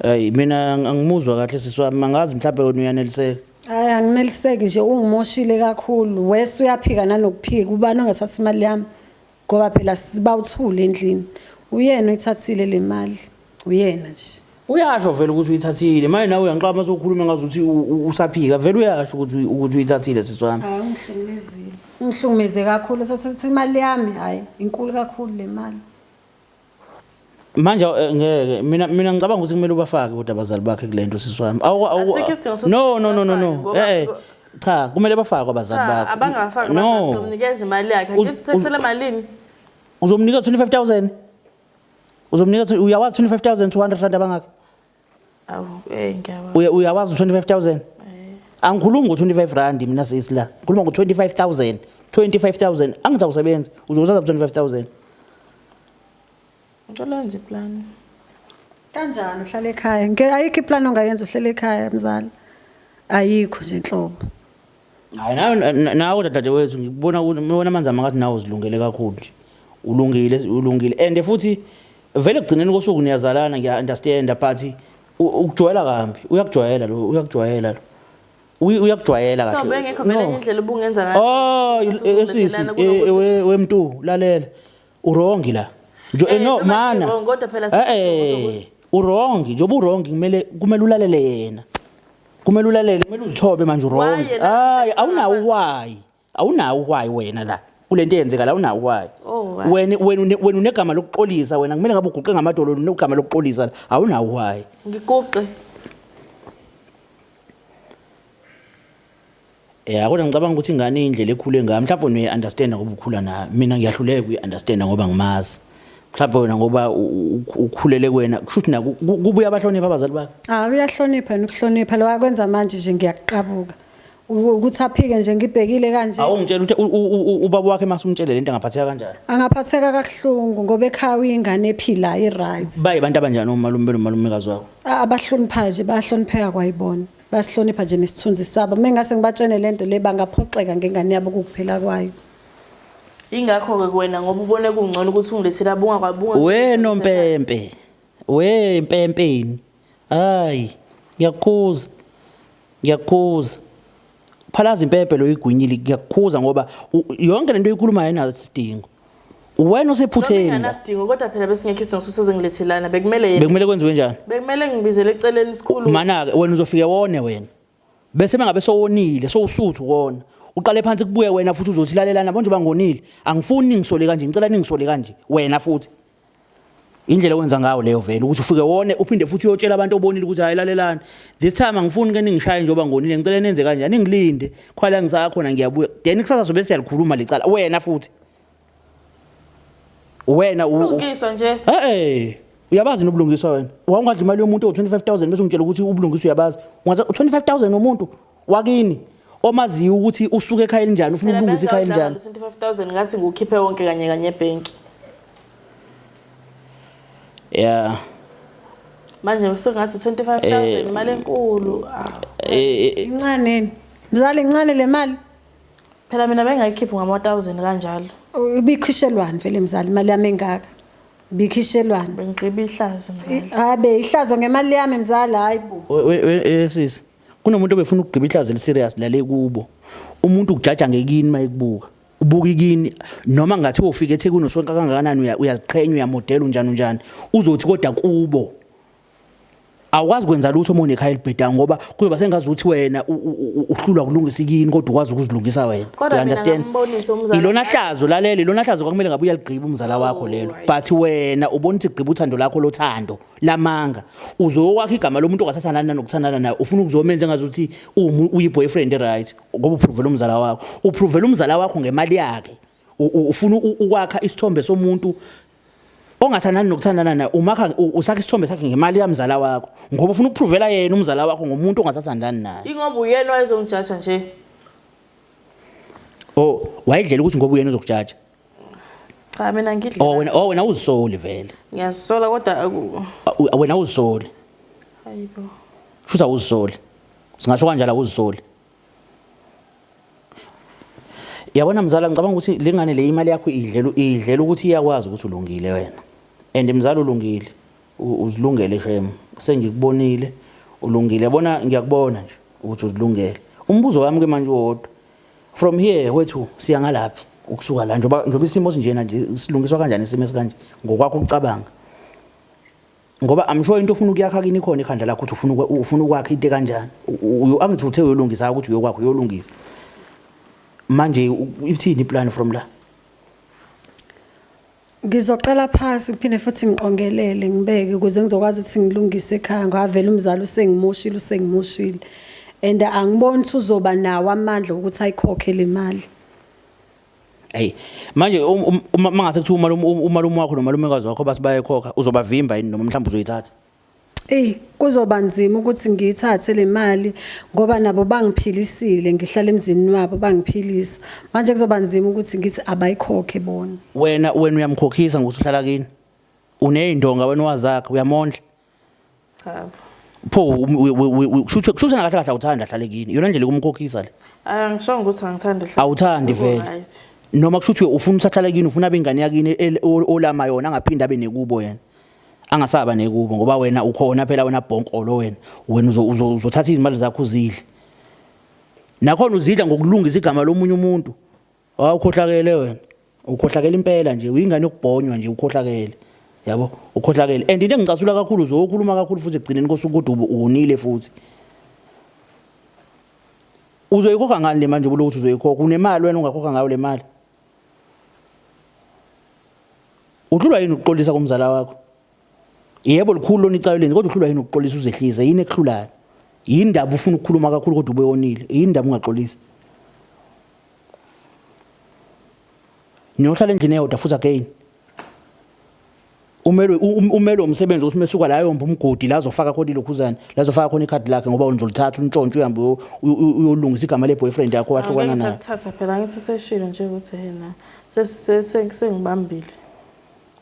Ayi mina angimuzwa kahle sisi wami angazi mhlawumbe wena uyaneliseka. Hayi angineliseki nje ungimoshile kakhulu. Wese uyaphika nanokuphika ubani ongathatha imali yami ngoba phela sibawuthule endlini. Uyena oyithathile le mali. Uyena nje. Uyasho vele ukuthi uyithathile. Manje nawe uyangiqaba mase ukhuluma ngazuthi usaphika. Vele uyasho ukuthi ukuthi uyithathile sisi wami. Hayi ungihlukumezile. Ungihlukumeze kakhulu sathatha imali yami. Hayi inkulu kakhulu le mali. Manje ngeke mina ngicabanga ukuthi kumele ubafake kodwa abazali bakhe kulento sisi wami. Asikho isidingo sokuthi No no no no no. ubafake, ngoba- Cha kumele bafakwe abazali Cha, bakho. abangafaki No. bazomnikeza imali yakhe. Angithi uthathele malini? Uzomnika 25000. Uzomnika uyawazi 25000 200 rand abangaki? Awu, ngiyabona. Uyawazi 25000? Angikhulumi ngo 25 rand mina sisi la. Ngikhuluma ngo 25000. 25000 angithi awusebenzi uzothatha 25000. Ngicela wenze iplan. Kanjani uhlala ekhaya? Ngeke ayikho iplan ongayenza uhlele ekhaya mzala. Ayikho nje inhlobo. Hayi nawe nawe dadewethu ngikubona wena amanzi amangathi nawe uzilungele kakhulu nje. Ulungile ulungile and futhi vele ekugcineni kosuku niyazalana ngiya understand but ukujwayela kambi uyakujwayela lo uyakujwayela lo. Uyakujwayela kahle. So bengekho vele enye indlela ubungenza ngayo. Oh sisi wemntu lalela. Urongi la. Njo no noma mana. ngi-wrong, kodwa phela Urongi njengoba urongi kumele ulalele yena. Kumele ulalele, kumele uzithobe manje urongi. Why yena? Hayi awunawo why. Awunawo why wena la. Kulento eyenzeka la awunawo why. Oh, why? Wena wena wena unegama lokuxolisa wena kumele ngabe uguqe ngamadolo unegama lokuxolisa la. Awunawo why. Ngiguqe. Ya kodwa ngicabanga ukuthi ingane indlela ekhule ngayo mhlawumbe wena uya-understand ngoba ukhula nayo mina ngiyahluleka ukuyi-understand ngoba ngimazi mhlawumbe wena ngoba ukhulele kuwena kusho ukuthi naku kubuye abahlonipha abazali bakhe. Ah uyahlonipha yena ukuhlonipha lo akwenza manje nje ngiyakuqabuka ukuthi aphike nje ngibhekile kanje. Awungitshela ukuthi ubaba wakhe mase umtshele lento angaphatheka kanjani? Angaphatheka kakuhlungu ngoba ekhaya uyingane ephilayo i-right. Bayibantu abanjani omalume benomalumekazi wakho? Abahloniphayo nje bayahlonipheka kwayibona. Basihlonipha nje nesithunzi sabo. Uma ngase ngibatshene lento le bangaphoxeka ngengane yabo kukuphela kwayo. Ingakho ke wena ngoba ubone kungcono ukuthi ungilethele abunga kwabunga. We nompempe. We mpempeni. Hayi, ngiyakukhuza. Ngiyakukhuza. Phalaza impempe lo igwinyile ngiyakukhuza ngoba yonke lento oyikhulumayo ayinaso isidingo. Wena usephutheni. Noma inganasidingo kodwa phela besingekho isidingo sokuze ngilethelana bekumele yena. Bekumele kwenziwe njani? Bekumele ngibizele eceleni isikhulu. Mana ke wena uzofike wone wena. Bese mengabe sowonile sowusuthu kona uqale phansi kubuye wena futhi uzothi lalelana bonje bangonile angifuni ningisole kanje ngicela ningisole kanje wena futhi indlela owenza ngayo leyo vele ukuthi ufike wone uphinde futhi uyotshela abantu obonile ukuthi hayi lalelani this time angifuni ke ningishaye njengoba ngonile ngicela nenze kanje aningilinde khwala ngisakhona ngiyabuya then kusasa sobe siyalikhuluma licala wena futhi wena Ulungiswa nje. Eh eh uyabazi nobulungiswa wena wawungadla imali yomuntu owu-25000 bese ungitshela ukuthi ubulungiswa uyabazi ungathi 25000 womuntu wakini omaziyo ukuthi usuke ekhaya elinjani ufuna ukulungisa ikhaya elinjani 25000 ngathi ngiwukhiphe wonke kanye kanye ebhenki. Yeah. Manje sengathi 25000 Eh, imali enkulu. Ah. Eh, eh, Incane. Mzali incane le mali. Phela mina bengayikhiphi ngama 1000 kanjalo. Ibikhishelwani vele mzali imali yami engaka. Ibikhishelwani. Bengigqiba ihlazo mzali. Habe ihlazo ngemali yami mzali hayi bo. Sisi kunomuntu obefuna ukugqiba ihlazo eliserious lale kubo umuntu ukujaja ngekini mayekubuka ubuka ikini noma ngathiwa ufika eThekwini usonka kangakanani uyaziqhenya uyamodela unjani unjani uzothi kodwa kubo awukwazi kwenza lutho uma unekhaya elibhedayo ngoba kuzoba sengazuthi wena uhlulwa kulungisa ikini kodwa ukwazi ukuzilungisa wena. Kodwa You mina understand? ngambonisa umzala. Ilona hlazo lalela ilona hlazo kwakumele ngabe uyaligqiba umzala wakho lelo but wena ubona ukuthi gqiba uthando lakho lothando lamanga uzokwakha igama lomuntu ongasathandani nokuthandana naye ufuna ukuzomenza engazuthi uyi-boyfriend right ngoba uprovela umzala wakho uprovela umzala wakho ngemali yakhe ufuna ukwakha isithombe somuntu ongathandani nokuthandana naye umakha usakha isithombe sakhe ngemali yamzala wakho ngoba ufuna ukuprovela yena umzala wakho ngomuntu ongasathandani naye. Ingoba uyena wayezomjaja nje. Oh wayedlela ukuthi ngoba uyena ozokujaja. Cha mina ngidla. Oh wena oh wena uzisoli vele. Ngiyazisola kodwa wena uzisoli. Hayibo. Shuthi awuzisoli. Singasho kanjalo awuzisoli. Yabona mzala ngicabanga ukuthi lengane le imali yakho idlela idlela ukuthi iyakwazi ukuthi ulungile wena. And mzala ulungile. Uzilungele shem. Sengikubonile ulungile. Yabona ngiyakubona nje ukuthi uzilungele. Umbuzo wami ke manje wodwa. From here wethu siya ngalaphi ukusuka la njoba njoba isimo sinjena nje silungiswa kanjani isimo esikanje ngokwakho ukucabanga. Ngoba I'm sure into ofuna ukuyakha kini ikhona ekhanda lakho ukuthi ufuna ufuna ukwakha into kanjani. Angithi uthe uyolungisa ukuthi uyokwakha uyolungisa. Manje ithini iplan from la? Ngizoqala phansi ngiphinde futhi ngiqongelele ngibeke ukuze ngizokwazi ukuthi ngilungise ekhaya ngoba vele umzali usengimoshile usengimoshile and angiboni ukuthi uzoba nawo amandla ukuthi ayikhokhe le mali. Hey manje uma mangase kuthiwa umalume umalume wakho nomalumekazi wakho bathi bayayikhokha uzobavimba yini noma mhlawumbe uzoyithatha? Eyi kuzoba nzima ukuthi ngiyithathe le mali ngoba nabo bangiphilisile ngihlala emzini wabo bangiphilisa. Manje kuzoba nzima ukuthi ngithi abayikhokhe bona. Wena wena uyamkhokhisa ngokuthi uhlala kini. Uneyindonga wena wazakha uyamondla. Cha. Pho kushuthi kushuthi kahle kahle awuthandi ahlale kini. Iyona ndlela yokumkhokhisa le. Angishongo ukuthi angithandi hle. Awuthandi vele. Noma kushuthi ufuna ukuthi ahlale kini ufuna abe ingane yakini olama yona angaphinde abe nekubo yena. Angasaba nekubo ngoba wena ukhona phela wena bhonkolo wena. Wena uzothatha izimali zakho uzidle. Nakhona uzidla ngokulungisa igama lomunye umuntu. Awukhohlakele wena. Ukhohlakele impela nje, uyingane yokubhonywa nje ukhohlakele. Yabo, ukhohlakele. And into engicasula kakhulu uzokhuluma kakhulu futhi ekugcineni kosuku kodwa uwonile futhi. Uzoyikhokha ngani le manje ubulokuthi uzoyikhokha? Unemali wena ungakhokha ngayo le mali? Uhlulwa yini ukuxolisa kumzala wakho? Yebo likhulu lona icala lenzi kodwa uhlulwa yini ukuxolisa uzehlise? Yini ekuhlulayo? Yini ndaba ufuna ukukhuluma kakhulu kodwa ube wonile? Yini ndaba ungaxolisi? Niyohlala endlini eyodwa futhi again. Umelwe umelwe umsebenzi ukuthi mesuka la yomba umgodi la azofaka khona ilokhuzana, la azofaka khona ikhadi lakhe ngoba unizolithatha untshontshe uhambe uyolungisa igama le boyfriend yakho wahlukana nayo. Ngeke phela ngithi useshilo nje ukuthi yena sengibambile.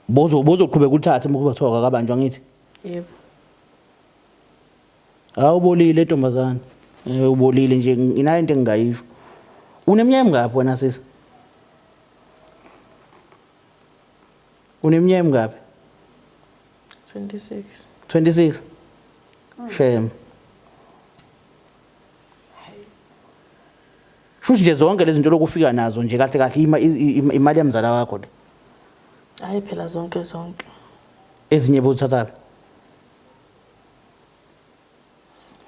Bozo bozoqhubeka ulithathe uma kuba kuthiwa akabanjwa ngithi. Yebo. Awubolile ntombazane. Eh ubolile nje nginayo into engingayisho. Uneminyaka emingaphi wena sisi? Uneminyaka emingaphi? 26. 26. Shame. Shuthi nje zonke lezi zinto lokufika nazo nje kahle kahle imali yamzala wakho le. Hayi phela zonke zonke. Ezinye bozithathaphi?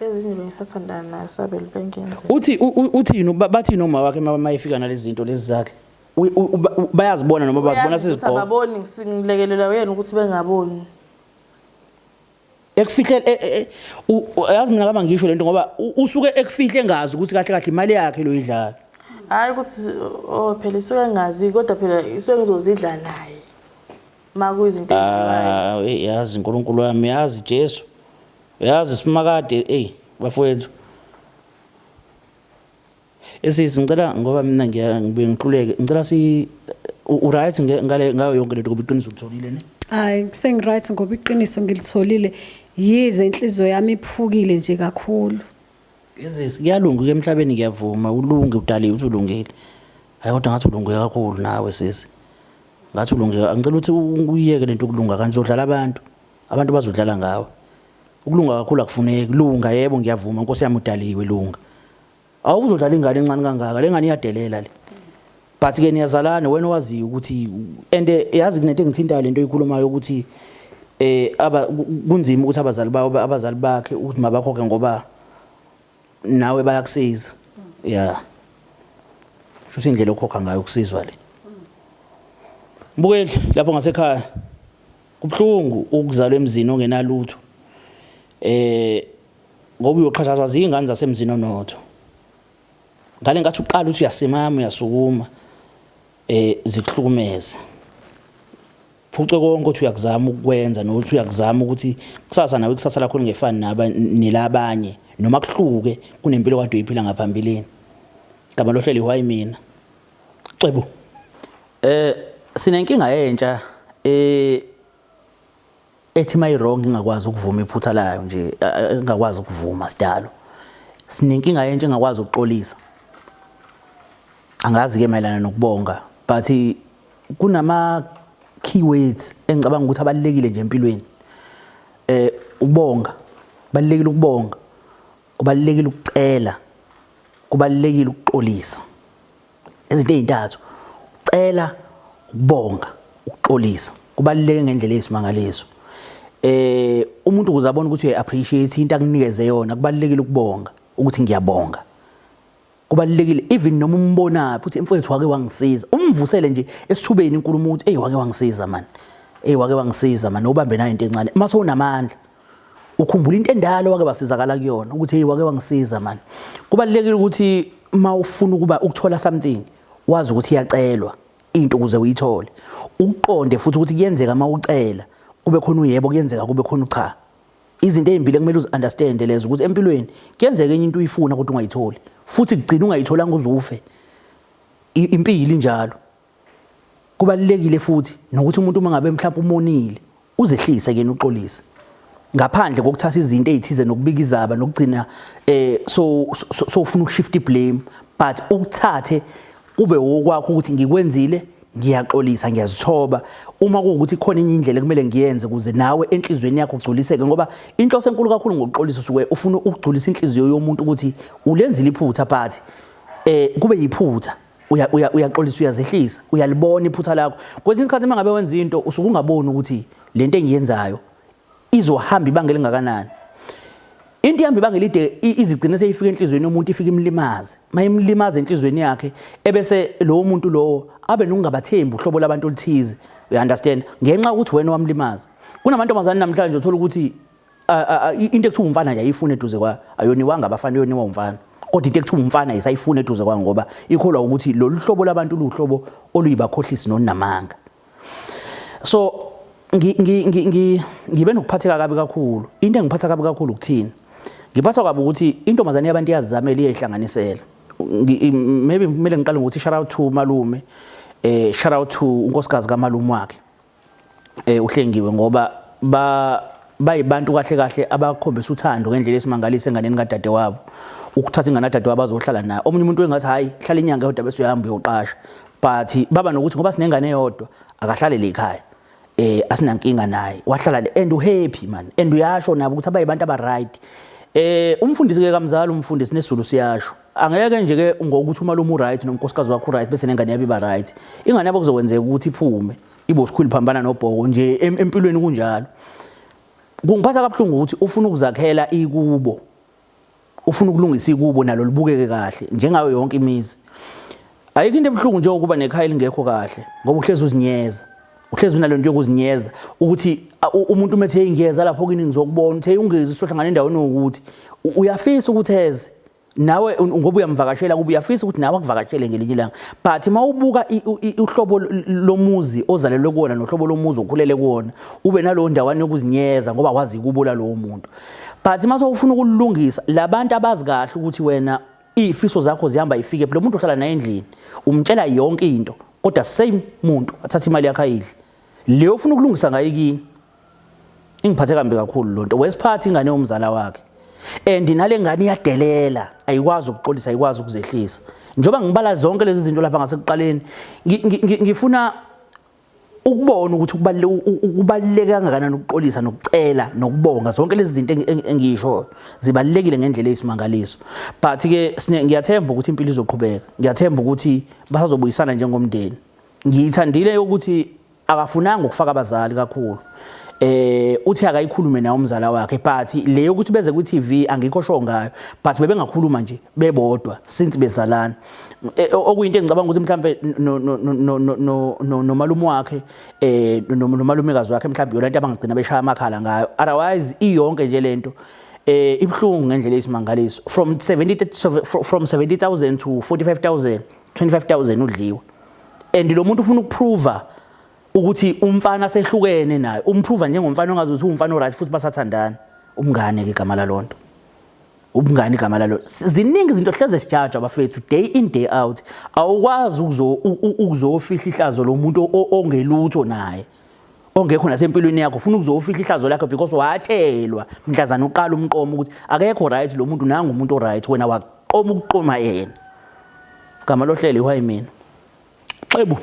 Ezinye bengisathandana naye Sabelo bengenza. Uthi uthini bathini uma wakhe mayefika nalezi zinto lezi zakhe? Bayazibona noma bazibona sezigqoka? Ababoni ngilekelela uyena ukuthi bengaboni. Ekufihle e, e, e, yazi mina kama ngisho lento ngoba usuke ekufihle ngazi ukuthi kahle kahle imali yakhe lo idlala. Hayi ukuthi oh phela isuke ngazi kodwa phela isuke ngizozidla naye. Makuyizinto ezidliwayo. Ah yazi uNkulunkulu wami yazi Jesu. Yazi simakade ey bafowethu. Esisi ngicela ngoba mina ngiya ngibuye ngihluleke ngicela si u right ngale ngayo yonke lento ngoba iqiniso ulitholile ne? Hayi sengi-right ngoba iqiniso ngilitholile yize inhliziyo yami iphukile nje kakhulu. Esisi kuyalunga ke emhlabeni ngiyavuma ulunge udaliwe ukuthi ulungile. Hayi kodwa ngathi ulunge kakhulu nawe sisi. Ngathi ulunge ngicela ukuthi uyiyeke lento yokulunga kanti uzodlala abantu. Abantu bazodlala ngawe. Ukulunga kakhulu akufuneki. Lunga yebo ngiyavuma Nkosi yami udaliwe lunga. Awuzodlala ingane encane kangaka le ngane iyadelela le. But ke niyazalana wena owaziyo ukuthi and eh, yazi kunento engithintayo lento oyikhulumayo ukuthi eh aba kunzima ukuthi abazali bawo abazali bakhe ukuthi mabakhokhe ngoba nawe bayakusiza. Yeah. Shuthi indlela okhokha ngayo ukusizwa le. Mbukeli lapho ngasekhaya Kubuhlungu ukuzalwa emzini ongenalutho eh ngoba uyoxhashazwa zingane zasemzini onotho. Ngale ngathi uqala uthi uyasimama uyasukuma eh zikuhlukumeze. Phuce konke uthi uyakuzama ukwenza nokuthi uyakuzama ukuthi kusasa nawe ikusasa lakho lingefani naba nelabanye noma kuhluke kunempilo kade uyiphila ngaphambilini. Gama lohlelo ihwayi mina. Xebu. Eh sinenkinga yentsha eh ethi mayi wrong ingakwazi ukuvuma iphutha layo nje ingakwazi ukuvuma sidalo. Sinenkinga yentsha engakwazi ukuxolisa. Angazi ke mayelana nokubonga but kunama keywords engicabanga ukuthi abalekile nje empilweni. Eh ukubonga, kubalekile ukubonga, kubalekile ukucela, kubalekile ukuxolisa. Izinto ezintathu. Cela, ukubonga, ukuxolisa. Kubaluleke ngendlela eyisimangaliso. Eh umuntu ukuze abone ukuthi uyayi appreciate into akunikeze yona kubalulekile ukubonga ukuthi ngiyabonga. Kubalulekile even noma umbonaphi uthi mfowethu wake wangisiza. Umvusele nje esithubeni inkulumo ukuthi ey wake wangisiza man. Ey wake wangisiza man ubambe nayo into encane. Mase unamandla ukhumbula into endala wake wasizakala kuyona ukuthi hey wake wangisiza man. Kubalulekile ukuthi uma ufuna ukuba ukuthola something wazi ukuthi iyacelwa into ukuze uyithole. Ukuqonde futhi ukuthi kuyenzeka uma ucela kube khona uyebo kuyenzeka kube khona ucha. Izinto ezimbili ekumele uzi-understand lezo ukuthi empilweni kuyenzeka enye into uyifuna kodwa ungayitholi futhi kugcina ungayitholanga uze ufe. Impilo injalo. Kubalulekile futhi nokuthi umuntu uma ngabe mhlawumbe umonile uzehlise kuyena uxolise ngaphandle kokuthatha izinto ezithize nokubika izaba nokugcina eh so so ufuna ukushift iblame but ukuthathe kube wokwakho ukuthi ngikwenzile ngiyaxolisa ngiyazithoba uma kuwukuthi khona enye indlela ekumele ngiyenze ukuze nawe enhlizweni yakho ugculiseke ngoba inhloso enkulu kakhulu ngokuxolisa usuke ufuna ukugculisa inhliziyo yomuntu ukuthi ulenzile iphutha but eh kube yiphutha uyaxolisa uyazehlisa uyalibona iphutha lakho kwesinye isikhathi uma ngabe wenza into usuke ungaboni ukuthi lento engiyenzayo izohamba ibanga elingakanani into ihamba ibanga elide izigcine seyifika enhliziyweni yomuntu ifike imlimaze mayimlimaza enhliziyweni yakhe ebese lowo muntu lowo abe nokungabathembi uhlobo labantu oluthize you understand ngenxa yokuthi wena wamlimaza kunamantombazane namhlanje uthola ukuthi into ekuthiwa umfana nje ayifuni eduze kwa ayoniwanga abafana uyoniwa umfana kodwa into ekuthiwa umfana ayisayifuni eduze kwa ngoba ikholwa ukuthi lolu hlobo labantu luhlobo oluyibakhohlisi nonamanga so ngibe nokuphatheka kabi kakhulu into engiphatha kabi kakhulu ukuthini ngiphathwa kabi ukuthi intombazane yabantu iyazizamela iyayihlanganisela maybe kumele ngiqale ngokuthi shout out to malume eh shout out to unkosikazi kamalume wakhe eh uhlengiwe ngoba ba bayibantu kahle kahle abakhombisa uthando ngendlela esimangalisa enganeni kadadewabo ukuthatha ingane kadadewabo azohlala naye omunye umuntu engathi hayi hlala inyanga eyodwa bese uyahamba uyoqasha but baba nokuthi ngoba sinengane eyodwa akahlale le ekhaya eh asinankinga naye wahlala le and uhappy man and uyasho nabo ukuthi abayibantu aba right eh umfundisi ke kamzali umfundisi nesizulu siyasho Angeke nje ke ngokuthi umalume uright nonkosikazi wakho uright bese nengane yabo iba right. Ingane yabo kuzokwenzeka ukuthi iphume ibe usikhwili phambana nobhoko nje empilweni kunjalo. Kungiphatha kabuhlungu ukuthi ufuna ukuzakhela ikubo. Ufuna ukulungisa ikubo nalo libukeke kahle njengayo yonke imizi. Ayikho into ebuhlungu njengokuba nekhaya elingekho kahle ngoba uhlezi uzinyeza. Uhlezi unalo nto yokuzinyeza ukuthi umuntu uma ethe ngiyeza lapho kini ngizokubona, uthe ungezi usohlangana endaweni ukuthi uyafisa ukuthi eze nawe ngoba uyamvakashela kuba uyafisa ukuthi nawe akuvakashele ngelinye ilanga. But uma ubuka uhlobo lomuzi ozalelwe kuwona nohlobo lomuzi okhulele kuwona, ube nalowo ndawana yokuzinyeza ngoba wazi kubo lalowo muntu. But uma sewufuna ukulungisa labantu abazi kahle ukuthi wena iy'fiso zakho zihamba ifike, lo muntu ohlala naye endlini umtshela yonke into, kodwa same muntu athatha imali yakhe ayidle leyo ufuna ukulungisa ngayo ikini. Ingiphathe kambi kakhulu lonto. Wesiphathi ingane yomzala wakhe, and nale ngane iyadelela, ayikwazi ukuxolisa, ayikwazi ukuzehlisa. Njengoba ngibala zonke lezi zinto lapha ngasekuqaleni, ngifuna ukubona ukuthi kubaluleke kangakanani ukuxolisa nokucela nokubonga. Zonke lezi zinto engiyishoyo zibalulekile ngendlela eyisimangaliso. But ke ngiyathemba ukuthi impilo izoqhubeka, ngiyathemba ukuthi basazobuyisana njengomndeni. Ngiyithandile ukuthi akafunanga ukufaka abazali kakhulu, uthi akayikhulume naye umzala wakhe, but le yokuthi beze ku TV angikho sure ngayo, but bebengakhuluma nje bebodwa since bezalana. Okuyinto engicabanga ukuthi mhlambe no nomalume wakhe, nomalumekazi wakhe, mhlambe yona into abangagcina beshaya amakhala ngayo. Otherwise iyonke nje lento ibhlungu ngendlela eyisimangaliso, from 70 from 70,000 to 45,000, 25,000 udliwa. And lo muntu ufuna ukuprova ukuthi umfana sehlukene naye, umprova njengomfana ongazuthi umfana oright futhi basathandana. Umngane ke igama lalonto, ubungane igama lalo. Ziningi izinto hleze sijajwa bafethu day in, day out. Awukwazi ukuzofihla ihlazo lomuntu ongelutho naye, ongekho nasempilweni yakho. Ufuna ukuzofihla ihlazo lakhe because watshelwa mhlazana uqala umqomo ukuthi akekho right lo muntu, nanga umuntu oright, wena waqoma ukuqoma yena. Gama lohlelo ihwayi mina xebu.